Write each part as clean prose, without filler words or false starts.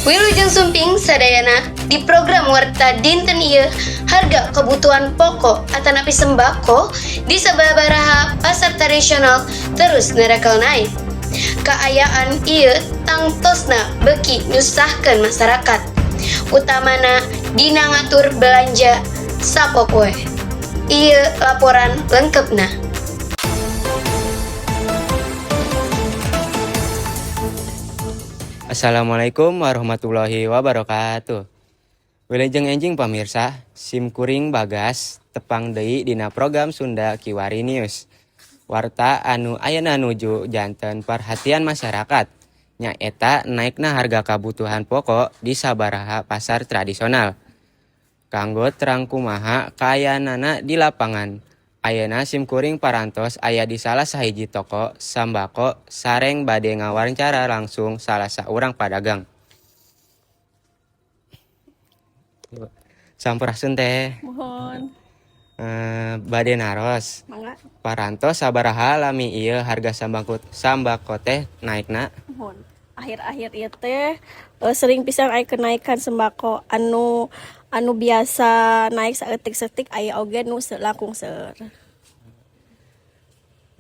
Wilujeng Sumping sadayana di program Warta Dinten ieu, harga kebutuhan pokok atanapi sembako di sababaraha pasar tradisional terus nerekel naik. Kaayaan ieu tangtosna beuki nyusahkeun masyarakat, utamana dina ngatur belanja sapopoe. Ieu laporan lengkepna. Assalamualaikum warahmatullahi wabarakatuh. Wilujeng enjing pamirsa, sim kuring Bagas tepang deui dina program Sunda Kiwari News. Warta anu ayeuna nuju janten perhatian masyarakat nyaeta naikna harga kabutuhan pokok di sabaraha pasar tradisional. Kanggo terang kumaha kaayaanana di lapangan, ayeuna sim kuring parantos aya di salah sahiji toko sambako sareng bade ngawawancara langsung salah saurang padagang. Sampurasun, Teh. Mohon. Bade naros. Mangga. Parantos sabaraha lami ieu harga sambako teh naikna? Mohon. Akhir-akhir ieu teh sering pisan aya kenaikan sembako anu anu biasa naik saeutik-saeutik, aya oge nu langkung seueur.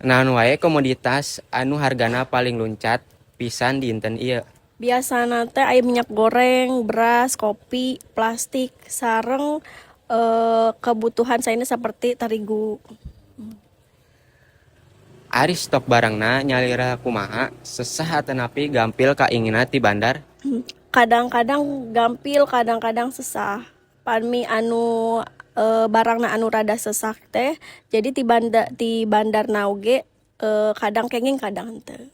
Naon wae komoditas anu hargana paling luncat pisan dinten ieu? Biasana teh aya minyak goreng, beras, kopi, plastik, sareng kebutuhan saena seperti terigu. Ari stok barangna nyalira kumaha, sesah atanapi gampil kaingina ti bandar? Kadang-kadang gampil, kadang-kadang sesah. Pami anu barangna anu rada sesah teh, jadi ti bandarna oge kadang kenging, kadang henteu.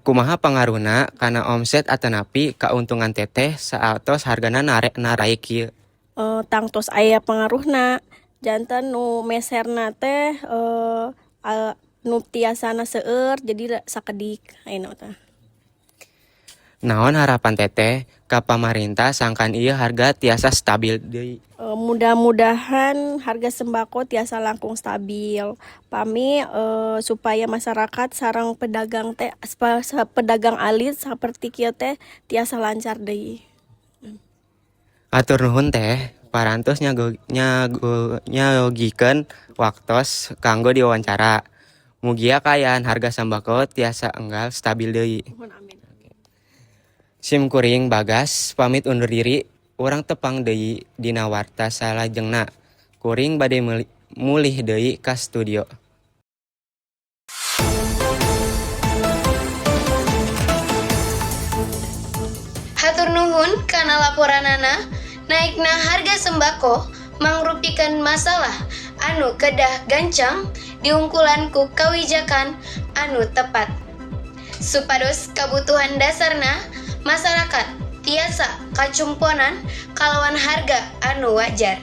Kumaha pangaruhna kana omset atanapi kauntungan Teteh saatos hargana naraek kieu? Tangtos aya pangaruhna. Janten nu meserna teh nu tiasana seueur jadi sakedik ayeuna teh. Naon harapan Teteh ka pamarentah sangkan ieu harga tiasa stabil deui? Mudah-mudahan harga sembako tiasa langkung stabil. Pami supaya masyarakat sareng pedagang teh, pedagang alit saperti kieu teh tiasa lancar deui. Hatur nuhun, Teh, parantos nyayogikeun waktos kanggo diwawancara. Mugia kaayaan harga sambako tiasa enggal stabil deui. Mohon, amin. Sim kuring Bagas pamit undur diri, urang tepang deui dina warta salajengna. Kuring bade mulih deui ka studio. Hatur nuhun kana laporanana. Naikna harga sembako mangrupikeun masalah anu kedah gancang diungkulan ku kawijakan anu tepat, supados kabutuhan dasarna masyarakat tiasa kacumponan kalawan harga anu wajar.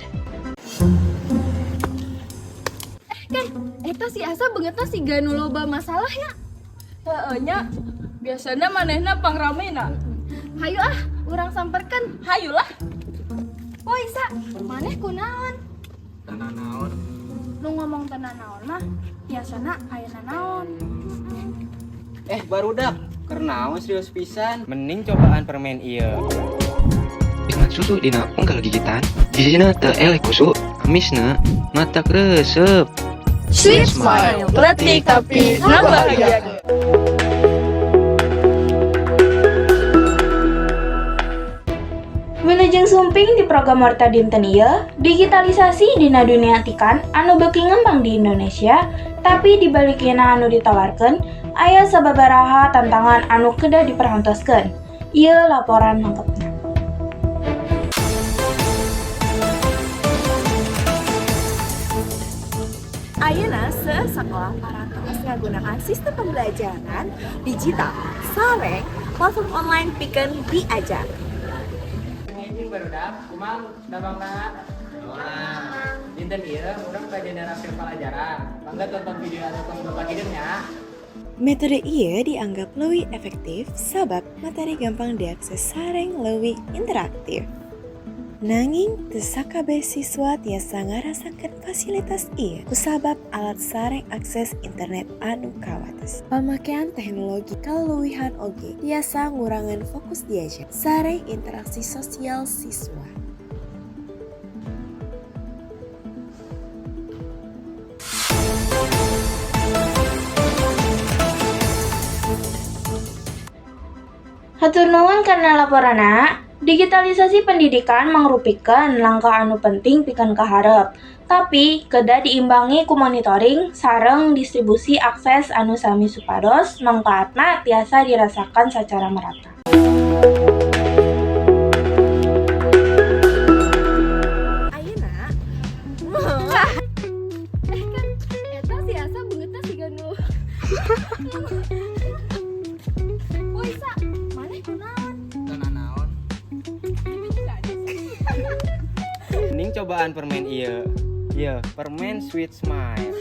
Kan eta si Asa beungeutna siga nu loba masalah nya. Heeh nya, biasana manehna pangramena. Hayu ah, urang samperkeun. Hayulah. Woi Sa, maneh kunaon? Naon? Nu ngomong teu naon mah biasana aya naon. Eh, barudak, keur naon serius pisan? Mending cobaan permen ieu. Nikmat susu dina unggal gigitan, jijina teu eleh kusu, amisna matak resep. Sweet Smile, letik tapi ngabahagiakeun. Wilujeng Sumping di program Warta Dinten ieu, digitalisasi dina dunia atikan anu beuki ngembang di Indonesia, tapi dibalikina anu ditawarkeun aya sababaraha tantangan anu kedah diperhantoskeun. Ieu laporan lengkapna. Ayeuna seueur sakola parantos ngagunakan sistem pembelajaran digital sareng platform online pikeun diajar. Ini barudak, kumaha damangna? Wah, dinten ieu urang bade nerapkeun pelajaran. Mangga tonton video anu tong babagian nya. Metode ieu dianggap leuwih efektif sabab materi gampang diakses sareng leuwih interaktif. Nanging teu sakabeh siswa tiasa ngarasakeun fasilitas ieu kusabab alat sareng akses internet anu kawates. Pamakean teknologi kaleuwihan oge tiasa ngurangan fokus diajar sareng interaksi sosial siswa. Hatur nuhun kana laporanna. Digitalisasi pendidikan mangrupikeun langkah anu penting pikeun kaharep, tapi kedah diimbangi ku monitoring sareng distribusi akses anu sami supados mangpaatna tiasa dirasakan sacara merata. Ayeuna Eh kan, eta si Asa beungeutna siga nu. Woi Sa, maneh kunaon? Teu nanaon. Mending cobaan permen ieu. Ieu, permen Sweet Smile.